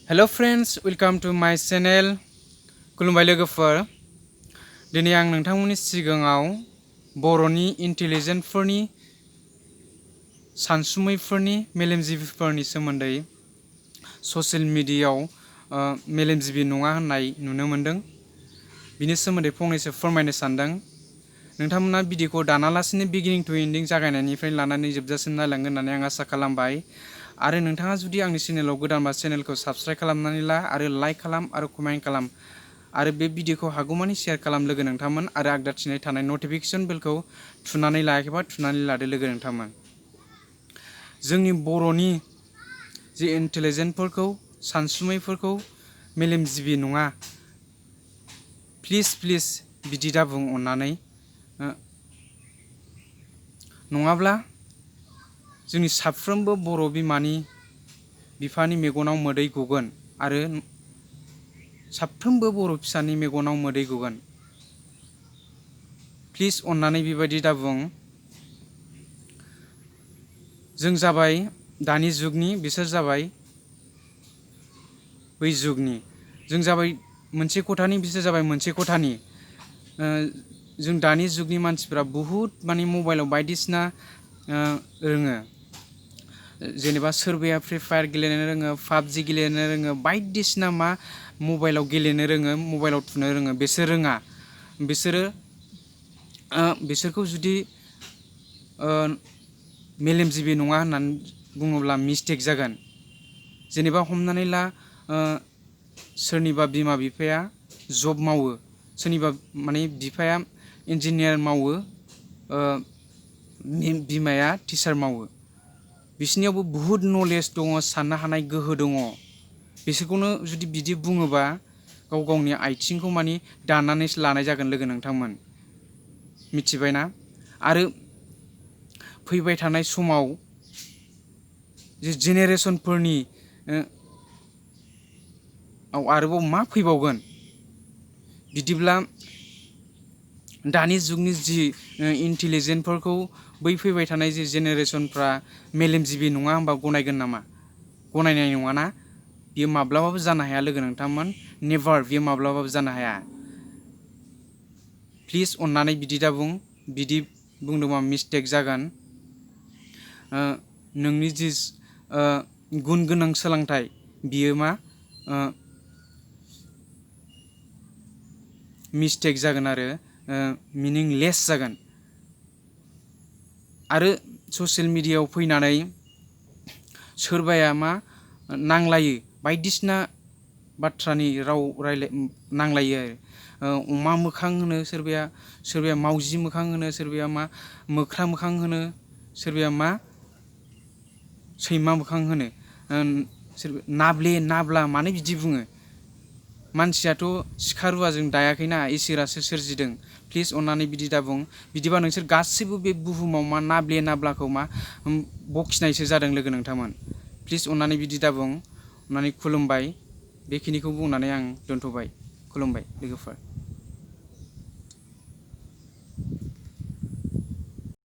Hello friends, welcome to my channel. खुलुमबाय लोगोफोर। दिनै आं नोंथांमोननि सिगाङाव बर'नि इन्टेलिजेन्टफोरनि सानसुमैफोरनि मेलेमजिबिफोरनि सोमोन्दै ससियेल मिडियायाव मेलेमजिबि नङा होननाय नुनो मोनदों। बिनि सोमोन्दै फंनैसो फोरमायनो सानदों। नोंथांमोना भिडिअखौ दानालासिनो बिगिनिं टु एन्डिं जागायनायनिफ्राय लानानै जोबजासिम नायलांगोन होननानै आं आसा खालामबाय। आरो नोंथाङा जुदि आंनि चेनेलाव गोदानबा चेनेलखौ साबस्क्राइब खालामनानै ला आरो लाइक खालाम आरो कमेन्ट खालाम आरो बे भिडिअखौ हागौमानि शेयार खालाम लोगो नोंथांमोन आरो आगदाथिनाय थानाय नटिफिकेसन बेलखौ थुनानै लायाखैबा थुनानै लादो लोगो नोंथांमोन। जोंनि बर'नि जे इन्टेलिजेन्टफोरखौ सानसुमैफोरखौ मेलेमजिबि नङा प्लिज बिदि दाबुं अननानै। नङाब्ला जोंनि साफ्रोमबो बर' बिफानि मेगनाव मोदै गगोन आरो साफ्रोमबो बर' फिसानि मेगनाव मोदै गगोन। प्लिज अननानै बेबायदि दाबुं। जों जाबाय दानि जुगनि, बिसोर जाबाय बै जुगनि। जों जाबाय मोनसे खथानि, बिसोर जाबाय मोनसे खथानि। जों दानि जुगनि मानसिफ्रा बुहुत माने मबाइलाव बायदिसिना रोङो। जेनेबा सोरबाया फ्रि फायार गेलेनो रोङो, पाबजि गेलेनो रोङो, बायदिसिना मबाइलाव गेलेनो रोङो, मबाइलाव थुनो रोङो। बिसोर रोङा। बिसोरखौ जुदि मेलेमजिबि नङा होननानै बुङोब्ला मिस्टेक जागोन। जेनेबा हमनानै ला सोरनिबा बिमा बिफाया जब मावो, सोरनिबा माने बिफाया इन्जिनियार मावो, बिमाया टिचार मावो। बिसोरनियावबो बुहुत नलेज दङ, साननो हानाय गोहो दङ। बिसोरखौनो जुदि बिदि बुङोबा गाव गावनि आथिंखौ माने दाननानैसो लानाय जागोन लोगो नोंथांमोन। मिथिबायना? आरो फैबाय थानाय समाव जे जेनेरेसनफोरनि आरोबाव मा फैबावगोन? बिदिब्ला दानि जुगनि जि इन्टेलिजेन्टफोरखौ बै फैबाय थानाय जि जेनेरेसनफ्रा मेलेमजिबि नङा होनबा गनायगोन नामा? गनायनाय नङाना? बियो माब्लाबाबो जानो हाया लोगो नोंथांमोन। नेभार, बियो माब्लाबाबो जानो हाया। प्लिज अननानै बिदि दाबुं। बिदि बुंदोंबा मिस्टेक जागोन। नोंनि जि गुन गोनां सोलोंथाइ बियो मिस्टेक जागोन आरो मिनिंलेस जागोन। आरो ससियेल मिडियायाव फैनानै सोरबाया नांलायो, बायदिसिना बाथ्रानि राव नांलायो आरो अमा मोखां होनो, सोरबाया मावजि मोखां होनो, सोरबाया मोख्रा मोखां होनो, सोरबाया सैमा मोखां होनो, नाब्ले नाब्ला मानो बिदि बुङो? मानसियाथ' सिखा रुवाजों दायाखैना, इसोरासो सोरजिदों। प्लिज अननानै बिदि दाबुं। बिदिबा नोंसोर गासिबो बे बुहुमाव नाब्ले नाब्लाखौ बखिनायसो जादों लोगो नोंथांमोन। प्लिज अननानै बिदि दाबुं। अननानै खुलुमबाय। बेखिनिखौ बुंनानै आं दोनथ'बाय। खुलुमबाय लोगोफोर।